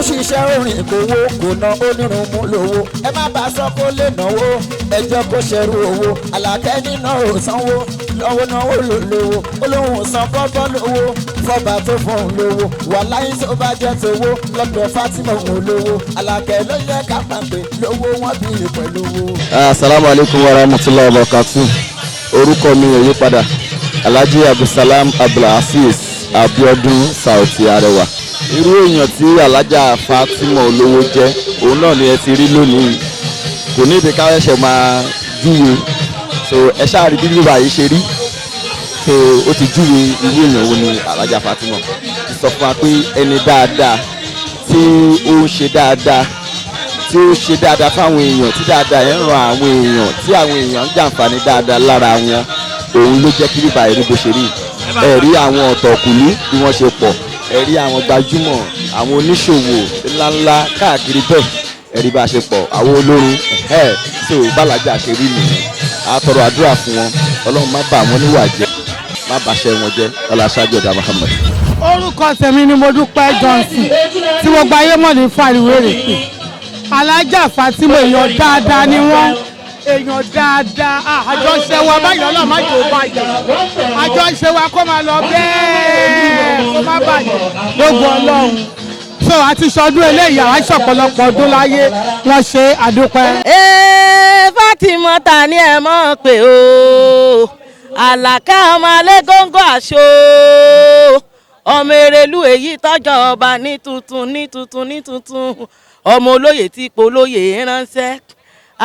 Ṣiṣẹ́ orin kòwó kò ná onírun mú lówó. Ẹ má bàa sọ kó lè náwó, ẹ jẹ́ kó ṣerú owó. Àlàkẹ́ níná ò sanwó lọ́wọ́, náwó ló lówó. Olóhùn san kọ́kọ́ lówó fọba tó fún un lówó. Wàláyé tó bá jẹ́ tówó lọ́dọ̀ Fatima òun lówó. Àlàkẹ́ ló yẹ ká máa pè lówó, wọ́n bí i pẹ̀lú owó. Asalaamu alaykum wa rahmatulahi wa barakatuh. Orúkọ mi ò yí padà, Alhaji Abdulsalam Abdulaziz Abiodun Sauti Arẹwà. Irú èèyàn tí Alhaja Fatima Olówó jẹ́, òun náà ni ẹ ti rí lónìí. Kò ní ìdí ká ṣẹ̀ṣẹ̀ máa júwe. So ẹ ṣáà rí bí bíbá yìí ṣe rí. So ó ti júwe irú èèyàn wo ni Alhaja Fatima. Ti sọ fún wa pé ẹni dáadáa tí ó ń ṣe dáadáa, tí ó ṣe dáadáa fáwọn èèyàn, tí dáadáa yẹn ń ran àwọn èèyàn, tí àwọn èèyàn ń jàǹfààní dáadáa lára wọn, òun ló jẹ́ kí bíbá yìí rí bó ṣe rí. Ẹ rí àwọn ọ̀tọ̀kùlú bí wọ́n ṣe pọ̀, ẹ rí àwọn gbajúmọ̀, àwọn oníṣòwò ńláńlá káàkiri bẹ́ẹ̀, ẹ rí bá a ṣe pọ̀, àwọn olórin ẹ̀. So b'Alhaja ṣe rí nìyẹn. A tọrọ àdúrà fún wọn, Ọlọ́run má bà wọ́n níwà jẹ́, má bàṣẹ wọn jẹ́, ọlá aṣáájú ọ̀dà Muhammad. Orúkọ tèmi ni Modúpẹ́ Johnson, tí gbogbo ayé mọ̀ ní Fàríwèrè. Pé Alájà Fatima, èèyàn dáadáa ni wọ́n, èèyàn dáadáa. Àjọṣe wa báyìí, Ọlọ́run má jò bàjẹ́. Àjọṣe wa kó máa lọ bẹ́ẹ̀, kó má bàjẹ́ gbogbo Ọlọ́run. So àti sọdún eléyìí, àwọn aṣọ̀pọ̀lọpọ̀ ọdún láyé wọ́n ṣe àdúpẹ́. Ee, Fatima, ta ni ẹ mọ̀ pé o? Àlàkẹ́ ọmọ alégóńgó àṣọ, ọmọ Erelú, èyí tọ́jọ́ ọba ní tuntun ní tuntun ní tuntun, ọmọ olóyè tí polóyè ránṣẹ́,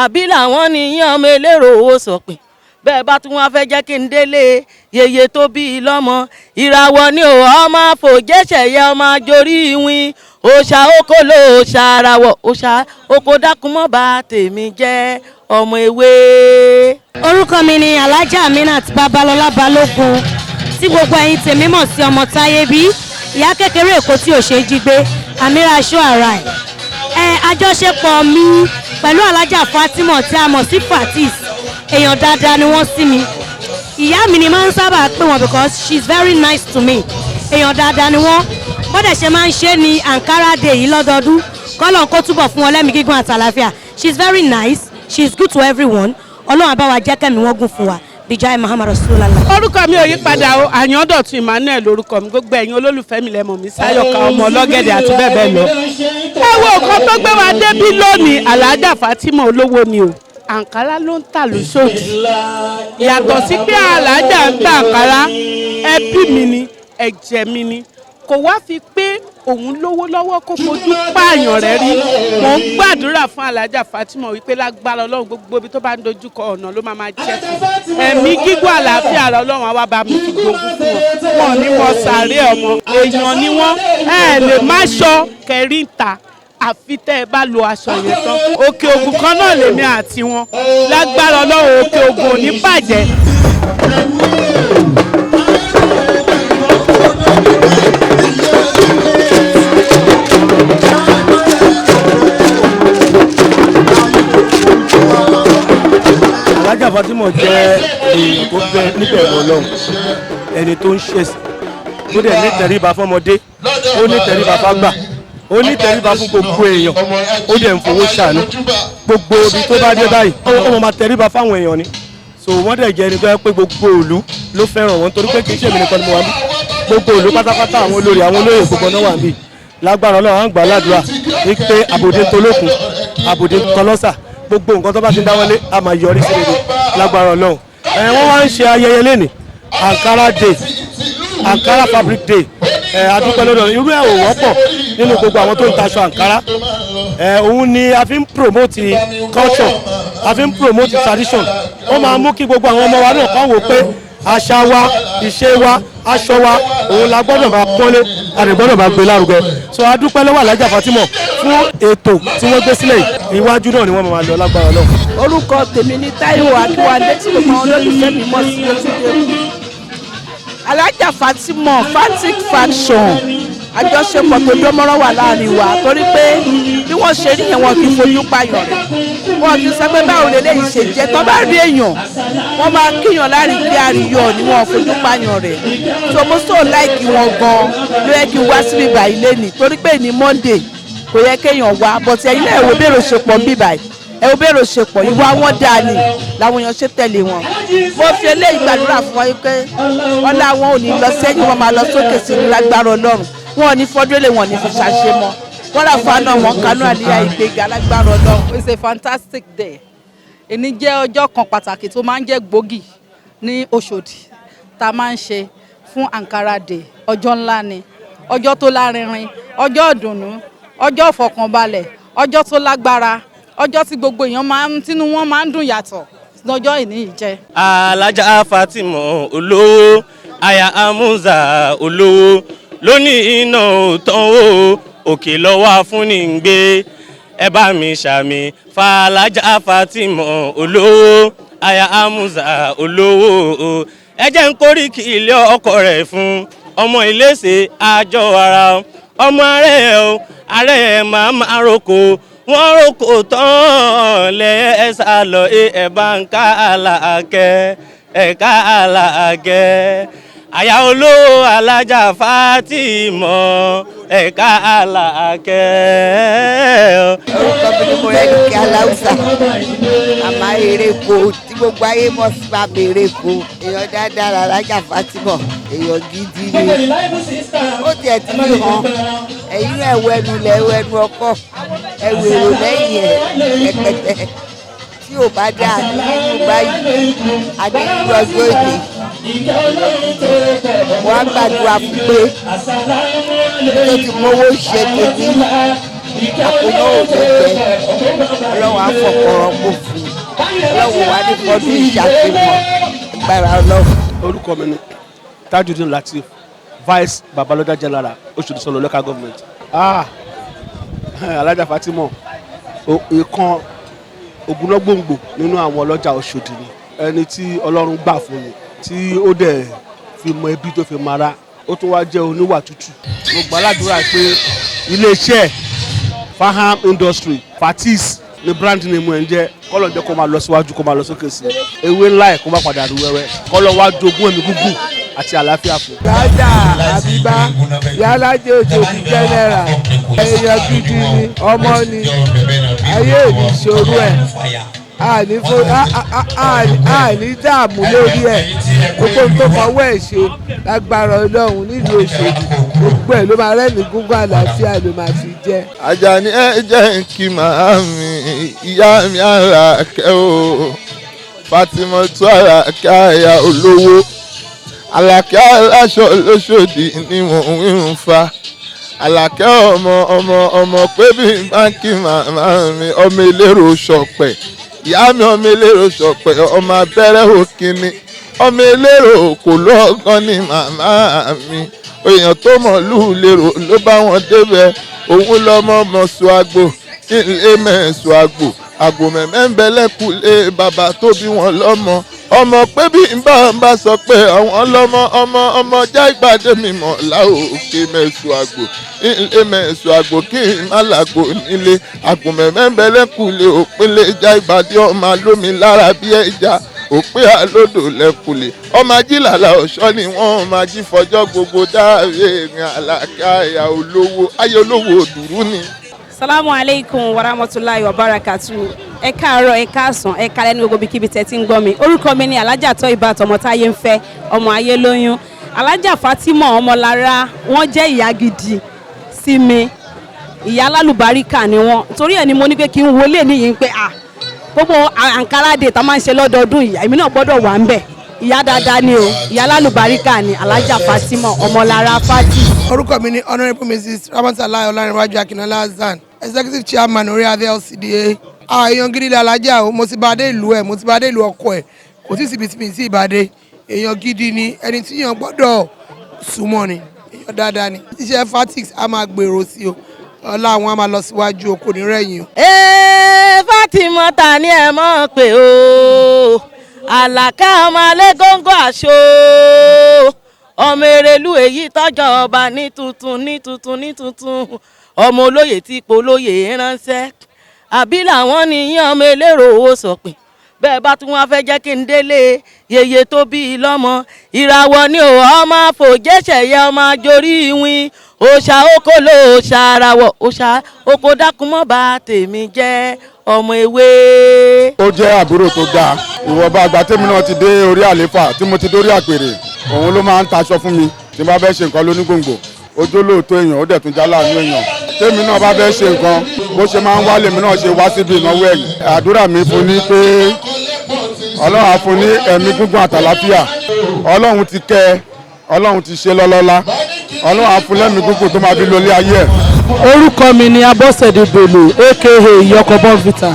àbí làwọn nìyẹn, ọmọ elérò owó sọ̀pìn. Bẹ́ẹ̀ bá tún wọ́n fẹ́ jẹ́ kí n délé yeye tó bí i lọ́mọ, ìràwọ̀ ni ò, ọmọ fòjẹ́sẹ̀yẹ, ọmọ àjòrí ìwìn, òòṣà oko ló òòṣà àràwọ̀, òòṣà oko dákúmọ́ bá tèmi jẹ́, ọmọ ewé. Orúkọ mi ni Alhaja Aminat Babalọlá Balógun, tí gbogbo ẹ̀yin tèmi mọ̀ sí ọmọ táyé bí ìyá kékeré Èkó tí ò ṣe é jí gbé, Amira aṣọ ara ẹ̀. Ẹ àjọṣepọ̀ mi pẹ̀lú Alhaja Fatima tí a mọ̀ sí Fatis, èèyàn dáadáa ni wọ́n sí mi. Ìyá mi ni máa ń sábà pè wọ́n because she is very nice to me. Èèyàn dáadáa ni wọ́n. Bọ́dẹ̀ ṣe máa ń ṣe ní Ankara Day yìí lọ́dọọdún, kọ́lọ̀ kó túbọ̀ fún wọn lẹ́mìí gígùn àtàlàáfíà. She is very nice, she is good to everyone. Ọlọ́run àbáwá jẹ́ kẹ́mi wọ́n gùn fún wa, bíjáì Muhammad Rasulullah. Orúkọ mi ò yí padà o, Àyàndọ̀tun Emmanuel lórúkọ mi. Gbogbo ẹ̀yin olólùfẹ́ mi lẹ́mọ̀ mi sáyọ̀ká ọmọ ọlọ́gẹ̀dẹ̀ àti bẹ́ẹ̀ bẹ́ẹ̀ lọ. Ẹ wo nǹkan tó gbé wa débí lónìí, Alhaja Fatima Olówó ni o. Àǹkárá ló ń tà lóṣòdì. Yàtọ̀ sí pé Àlàájá ń ta àǹkárá, ẹbí mi ni, ẹ̀jẹ̀ mi ni. Kò wá fi pé òun lówó lọ́wọ́ kó fojú pààyàn rẹ̀ rí. Mò ń gbàdúrà fún Alhaja Fatima wípé lágbára Ọlọ́run, gbogbo ibi tó bá ń dojúkọ, ọ̀nà ló máa máa jẹ́ fún. Ẹ̀mí gígùn, àlàáfíà ara, Ọlọ́run á wá bá mi fi gbogbo fún wọn. Wọn ní wọn sàárè ọmọ èèyàn ni wọ́n. Ẹ lè má ṣọ kẹrí ń ta, àfi tẹ́ ẹ bá lo aṣọ yẹn tán. Òkè Ògùn kan náà lèmi àti wọn. Lágbára Ọlọ́run, Òkè Ògùn ò ní bàjẹ́. Alhaja Fatima jẹ́ èèyàn tó bẹ níbẹ̀rù Ọlọ́run, ẹni tó ń ṣẹ̀sìn, tó dẹ̀ ní tẹríba fọmọdé, ó ní tẹríba fágbà, ó ní tẹríba fún gbogbo èèyàn, ó dẹ̀ ń fowó ṣàánú. Gbogbo ibi tó bá dé báyìí, ó máa tẹríba fáwọn èèyàn ni. So wọ́n dẹ̀ jẹ́ ẹni tó yẹ pé gbogbo ìlú ló fẹ́ràn wọn, torí pé kì í ṣèmi nìkan ni mo wà níbí. Gbogbo ìlú pátápátá, àwọn olórí, àwọn olóyè, gbogbo náà wà níbí. Lágbára Ọlọ́run, à ń gbà ládùúrà wípé àbòdè tolókun, àbòdè tọlọ́sà, gbogbo nǹkan tó bá ti ń dáwọ́lé a máa yọrí sí rere lágbára Ọlọ́run. Ẹ wọ́n wá ń ṣe ayẹyẹ lẹ́nìí, Ankara Day, Ankara Fabric Day. Ẹ adúpẹ́ lọ́dọ̀. Irú ẹ̀ ò wọ́pọ̀ nínú gbogbo àwọn tó ń taṣọ Ankara. Ẹ òun ni a fi ń promote culture, a fi ń promote tradition. Ó máa mú kí gbogbo àwọn ọmọ wa náà kàn wò pé àṣà wa, ìṣe wa, aṣọ wa, òun la gbọ́dọ̀ máa pọ́nlé, a lè gbọ́dọ̀ máa gbé lárugẹ. So a dúpẹ́ lọ́wọ́ Alhaja Fatima fún ètò tí wọ́n gbé sílẹ̀ yìí. Iwájú náà ni wọ́n máa lọ lágbára Ọlọ́run. Orúkọ tèmi ní Táíwò Akínwálé, tí gbogbo àwọn olólùfẹ́ mi mọ̀ sí Yétúndé. Alhaja Fatima Fatic Fashion, àjọṣepọ̀ tó dánmọ́rán wà láàrin wa, torí pé bí wọ́n ṣe rí yẹn, wọn kì í fojú payàn rẹ̀, wọn kì í sọ pé báwo lélẹ́yìí ṣe jẹ́. Tó bá rí èèyàn, wọ́n máa kíyàn láàrin pé àríyọ̀ ni, wọn fojú payàn rẹ̀. So mo so like wọn gan ló yẹ kí n wá síbí báyìí lẹ́nìí, torí pé ní Monday. Kò yẹ kéèyàn wá, but ẹ̀yin náà, ẹ wo bèrò ṣe pọ̀ ń bí báyìí, ẹ wo bèrò ṣe pọ̀. Ìwà wọn dáa ni làwọn èèyàn ṣe tẹ̀lé wọn. Mo fi eléyìí gbàdúrà fún wọn pé ọlá wọn ò ní lọ sẹ́yìn, wọn máa lọ sókè sí ní lágbára Ọlọ́run. Wọn ò ní fọdúnlé, wọn ò ní fi ṣàṣe mọ́. Wọn rà fún àná wọn kanú àlíyá ìgbéga lágbára Ọlọ́run. It's a fantastic day. Èní jẹ́ ọjọ́ kan pàtàkì tó máa ń jẹ́ gbòógì ní Òṣòdì tá a máa ń ṣe fún Ankara Day. Ọjọ́ ńlá ni, ọjọ́ tó lárinrin, ọjọ́ ìdùnnú, ọjọ́ ìfọ̀kànbalẹ̀, ọjọ́ tó lágbára, ọjọ́ tí gbogbo èèyàn máa ń tínú wọn máa ń dùn yàtọ̀ lọ́jọ́ ìní yìí jẹ́. Alájà Fatima olówó, aya Amuza olówó, lónìí iná ò tán o, òkè lọ́wọ́ afúnni ń gbé. Ẹ bá mi ṣàmì fàlájà Fatima olówó, aya Amuza olówó. Ẹ jẹ́ ń kóríkì ilé ọkọ rẹ̀ fún ọmọ iléeṣẹ́ àjọ ara ọmọ ààrẹ o. Ààrẹ máa máa roko, wọ́n roko tán lẹ́ sá lọ. Ẹ bá ń ká Àlàkẹ́, ẹ ká Àlàkẹ́, àyà olówó, alájà Fatima, ẹ ká Àlàkẹ́. Orúkọ mi ni Mọ́rẹ́níkẹ́ Aláùsà, màmá Ereko tí gbogbo ayé mọ̀ sí màmá Ereko. Èèyàn dáadáa l'Alájà Fatima, èèyàn gidi ni. Ó tiẹ̀ ti fi hàn ẹ̀yin náà, ẹ̀wọ̀ ẹnu lẹ̀, ẹ̀wọ̀ ẹnu ọkọ̀, ẹ̀wọ̀ èrò lẹ́yìn ẹ̀ rẹpẹtẹ. Tí ò bá dáa nínú báyìí, àdéhùn ọjọ́ èdè, wọ́n á gbàdúrà fún pé tó ti mówó ṣe tèmi àkóná òjẹjẹ. Ọlọ́run á fọkọrọ kó fún un. Ọlọ́run wà ní fọdún ìṣàfihàn agbára Ọlọ́run. Orúkọ mi ni Tajudeen Lateef, Vice Babaloja General, Oṣòdì Sọlọ Local Government. Ah, Alájà Fatima, ìkan ògúnnágbòǹgbò nínú àwọn ọlọ́jà Ọ̀ṣọ́dì ni. Ẹni tí Ọlọ́run gbà fún ni, tí ó dẹ̀ fi mọ ẹbí tó fi mara, ó tún wá jẹ́ oníwà tútù. Mo gbàládùra pé iléeṣẹ́ Faham Industry, Fatis ní brand name ẹ̀ ń jẹ́, kọ́lọ̀ jẹ́ kó máa lọ síwájú, kó máa lọ sókè sí i. Ewé ńlá ẹ̀ kó má padà rú wẹ́wẹ́. Kọ́lọ̀ wá jogún ẹ̀mí gígùn àti àlàáfíà fún. Lájà Àbíbá Yálàjẹ Òjòkú General, èèyàn gidi ni, ọmọ ni, ayé òní ṣòro ẹ̀, àní dààmú lórí ẹ̀. Gbogbo ohun tó fọwọ́ ẹ̀ ṣe lágbára Ọlọ́run nílùú Òṣòdì, gbogbo ẹ̀ ló máa rẹ́ni gúngún, àlàáfíà ló máa fi jẹ́. Àjàní, ẹ jẹ́ kí màámi, ìyá mi Àlàkẹ́ o, Fatima tó Àlàkẹ́, àyà olówó, Àlàkẹ́ aláṣọ lóṣòdì ni mò ń fa. Àlàkẹ́ ọmọ ọmọ ọmọ pé bí báńkì màmá mi, ọmọ elérò sọpẹ̀, ìyá mi, ọmọ elérò sọpẹ̀, ọmọ abẹ́rẹ́ òkìní, ọmọ elérò kò lọ́gán ní màmá mi. Èèyàn tó mọ̀ lù lérò ló bá wọn débẹ̀. Òun lọ́mọ mọ̀ṣọ́ àgbò ilé mẹ̀ṣọ́ àgbò, àgbò mẹ̀mẹ́ ń bẹ́lẹ́kùlé bàbá tó bí wọn lọ́mọ. Ọmọ pé bí n bá ń bá sọ pé àwọn lọ́mọ ọmọ ọmọ já ìgbàdé mi mọ̀ láòkè mẹ̀ṣọ́ àgbò ilé mẹ̀ṣọ́ àgbò, kí n má làgbò nílé, àgbò mẹ̀mẹ́ ń bẹ́lẹ́kùlé òpínlẹ̀ já ìgbàdé, ọmọ alómi lára bí ẹja òpin àlódò lẹ́kùlé, ọmọ ajílàlà ọ̀ṣọ́ ni wọ́n máa jí fọjọ́ gbogbo dáre ìrìn. Àlàkà àyà olówó, ayé olówó òdùrú ni. Salamu alaikum warahmatulahi wabarakatu. Ẹ káàárọ̀, ẹ káàsán, ẹ kálẹ́ ní gbogbo ibikíbi tẹ́ ti ń gbọ́ mi. Orúkọ mi ni Alájà tó ibà tọmọ táyé ń fẹ́, ọmọ ayé lóyún. Alájà Fatima Ọmọlára, wọ́n jẹ́ ìyá gidi sí mi, ìyá alálùbáríkà ni wọ́n. Torí ẹ̀ ni mo ní pé kí n wọlé níyì pé à gbogbo Ankara Day tá a máa ń ṣe lọ́dọọdún yìí, èmi náà gbọ́dọ̀ wà ń bẹ̀. Ìyá dáadáa ni o, ìyá alálùbáríkà ni Alájà Fatima Ọmọlára Fati. Orúkọ mi ni Honourable Mrs Ramatala Ọlárẹ̀wájú Akínọlá Hasan, Executive Chairman orí adé LCDA. Èèyàn gidi l'Alájà o. Mo ti bá dé ìlú ẹ̀, mo ti bá dé ìlú ọkọ ẹ̀, kò tí ì síbi tí mi sí ìbàdé. Èèyàn gidi ni, ẹni tí èèyàn gbọ́dọ̀ súnmọ́ ni, èèyàn dáadáa ni. Iṣẹ́ Fatix á máa gbèrò sí o, ọlá àwọn á máa lọ síwájú o, kò ní rẹ̀yìn o. Ee, Fatima ta ni ẹ mọ̀ pé o, Àlàkẹ́ ọmọ alégóńgó àṣọ, ọmọ erelú èyí tọ́jọ́ ọba ní tuntun ní tuntun ní tuntun, ọmọ olóyè tí polóyè ránṣẹ́, àbí làwọn nìyẹn, ọmọ elérò owó sọ̀pẹ̀. Bẹ́ẹ̀ bá tún wá fẹ́ jẹ́ kí n délé yeye tó bí i lọ́mọ, ìràwọ̀ ni ò ọmọ fòjẹ́sẹ̀yẹ ọmọ ajorí ìwìn òòṣà oko ló òòṣà àràwọ̀ òòṣà oko dákun mọ́ bá tèmi jẹ́ ọmọ ewé. Ó jẹ́ àbúrò tó dáa. Ìwọ̀nba àgbà tèmi náà ti dé orí àléfà tí mo ti dórí àpèrè, òun ló máa ń taṣọ fún mi tí n bá fẹ́ ṣe nǹkan lónígbòǹgbò. Ojú olóòótọ́ èèyàn, ó dẹ̀ tún já láàánú èèyàn. Tèmi náà bá fẹ́ ṣe nǹkan, bó ṣe máa ń wá lèmi náà ṣe wá síbi ìnáwó ẹ̀yìn. Àdúrà mi fún ní pé Ọlọ́run á fún ní ẹ̀mí gígùn àtàláfíà. Ọlọ́run ti kẹ́ ẹ, Ọlọ́run ti ṣe lọ́lọ́lá, Ọlọ́run á fún lẹ́mìí gígùn tó máa fi lólé ayé ẹ̀. Orúkọ mi ni Abọ́sẹ̀dé Bello, aka Ìyọkọ Bonvita.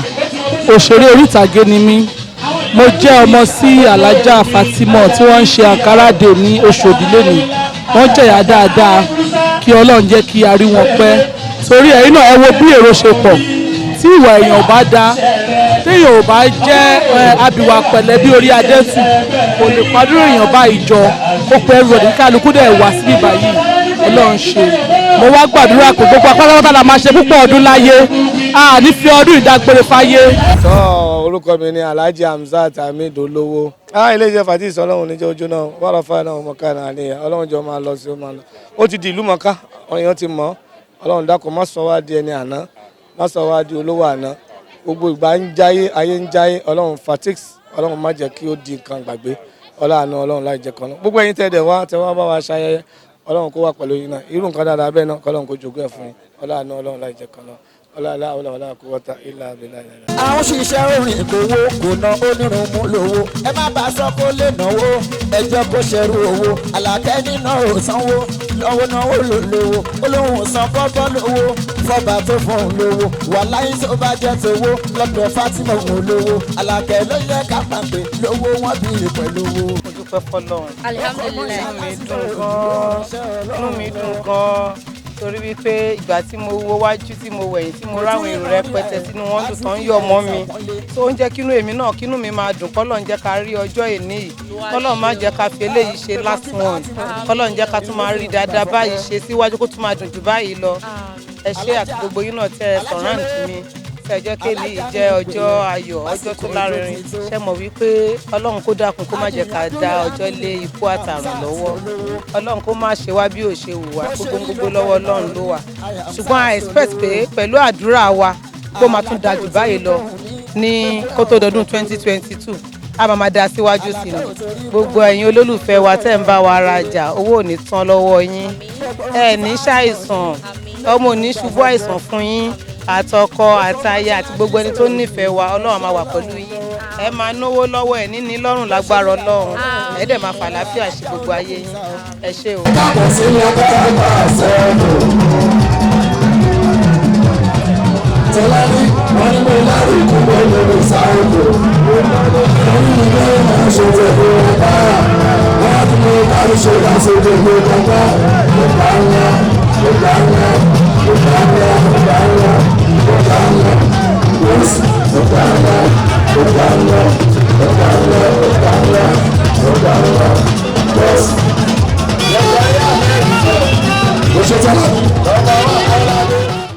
Òṣèré orí ìtàgé ni mí. Mo jẹ́ ọmọ sí Alájà Fatima tí wọ́n ń ṣe Ankara Day ní Oṣòdì lónìí. Wọ́n jẹ̀yà dáadáa, kí Ọlọ́run jẹ́ kí a rí wọn pẹ́. Torí ẹ̀yin náà, ẹ wo bí èrò ṣe pọ̀. Tí ìwà èèyàn ò bá da, téèyàn ò bá jẹ́ abìwà pẹ̀lẹ́ bí orí adẹ́tù, kò lè pàdúrà èèyàn báyìí jọ kó pẹ́ everybody, kálukú dẹ̀ wá síbí báyìí. Ọlọ́run ṣe. Mo wá gbàdúrà pé gbogbo apátápátá la máa ṣe púpọ̀ ọdún láyé, a ní fi ọdún ìdágbére fáyé. Tọ́, orúkọ mi ni Alhaji Hamzat Hamid Olówó. Iléeṣẹ́ Fatis, Ọlọ́run níjẹ́ ojú náà wàrà fáìnà ọmọká náà ni Ọlọ́run jọ máa lọ sí, ó máa lọ. Ó ti di ìlú mọ̀ká, èèyàn ti mọ̀. Ọlọ́run dákun, má sọ wá di ẹni àná, má sọ wá di olówó àná. Gbogbo ìgbà ń jáyé, ayé ń jáyé. Ọlọ́run Fatix, Ọlọ́run má jẹ́ kí ó di nǹkan gbàgbé. Ọlọ́run, Ọlọ́run láì jẹ́ kan náà. Gbogbo ẹ̀yin tẹ́ dẹ̀ wá, tẹ́ wá bá wa ṣayẹyẹ, Ọlọ́run kó wà pẹ̀lú yín náà. Irú nǹkan dáadáa bẹ́ẹ̀ náà, kọ́lọ́run kó jogún ẹ̀ fún yín. Ọlọ́run, Ọlọ́run láì jẹ́ kan náà. Ọlọ́run ọlọ́run kó wọ́ta ilà abilà ilà. Àwọn ṣiṣẹ́ orin kòwó kò ná onírun mú lówó. Ẹ má bàa sọ kó lè náwó, ẹ jẹ́ kó ṣerú owó. Àlàkẹ́ nínà ò sanwó lọ́wọ́, náwó ló lówó, olóhùn san kọ́kọ́ lówó fọba tó fún un lówó. Wà láyé tó bá jẹ́ tówó lọ́dọ̀ Fatima, òun lówó. Àlàkẹ́ ló yẹ ká máa pè lówó, wọ́n bí i pẹ̀lú owó. Mo dúpẹ́ fọlọ́run. Alhamdulillah. Inú mi dùn gan-an, inú mi dùn gan-an, torí wípé ìgbà tí mo wo wájú, tí mo wẹ̀yìn, tí mo ráwọn èrò rẹpẹtẹ sínú wọn dùn tán ń yọ̀ mọ́ mi, tó ń jẹ́ kínú èmi náà, kínú mi máa dùn. Kọ́lọ̀ ń jẹ́ ká rí ọjọ́ èní yìí, kọ́lọ̀ má jẹ́ ká fi eléyìí ṣe last one, kọ́lọ̀ ń jẹ́ ká tún máa rí dáadáa báyìí ṣe síwájú, kó tún máa dùn jù báyìí lọ. Ẹ ṣé, àti gbogbo yín náà tẹ́ ẹ surround mi, tẹ́ ẹ jẹ́ kí èyí jẹ́ ọjọ́ ayọ̀, ọjọ́ tó lárinrin. Ṣe mọ̀ wípé Ọlọ́run kó dákun, kó má jẹ́ ká dá ọjọ́ lé ikú àtàrùn lọ́wọ́. Ọlọ́run kó má ṣe wá bí ò ṣe wù wá. Gbogbo gbogbo lọ́wọ́ Ọlọ́run ló wà, ṣùgbọ́n I expect pé pẹ̀lú àdúrà wa, kó máa tún dájú báyìí lọ ní kó tó dọdún 2022, a máa máa dá síwájú sí ni. Gbogbo ẹ̀yin olólùfẹ́ wa tẹ́ ń bá wa rajà, owó ò ní tán lọ́wọ́ yín, ẹ ní ṣàìsàn, ọmọ ò ní ṣubú àìsàn fún yín, àtọkọ àtaya àti gbogbo ẹni tó nífẹ̀ẹ́ wa. Ọlọ́run máa wà pẹ̀lú yín. Ẹ máa náwó lọ́wọ́, ẹ níní lọ́rùn lágbára Ọlọ́run. Ẹ dẹ̀ máa fàlàáfíà ṣe gbogbo ayé yín. Ẹ ṣé o. Káàbọ̀ sí ní akọ́kọ́ àṣẹ. Tọ́lání wọ́n ní mo lárúkú mo lórí sáàkó. Wọ́n ní ilé máa ṣe tẹ̀lé ọba. Wọ́n á tún mú kárí ṣe láti tẹ̀lé ọba. Ọba ńlá, ọba ńlá, ọba ńlá, ọba ńlá, ọba ńlá. Ọba ńlá, ọba ńlá, ọba ńlá, ọba ńlá.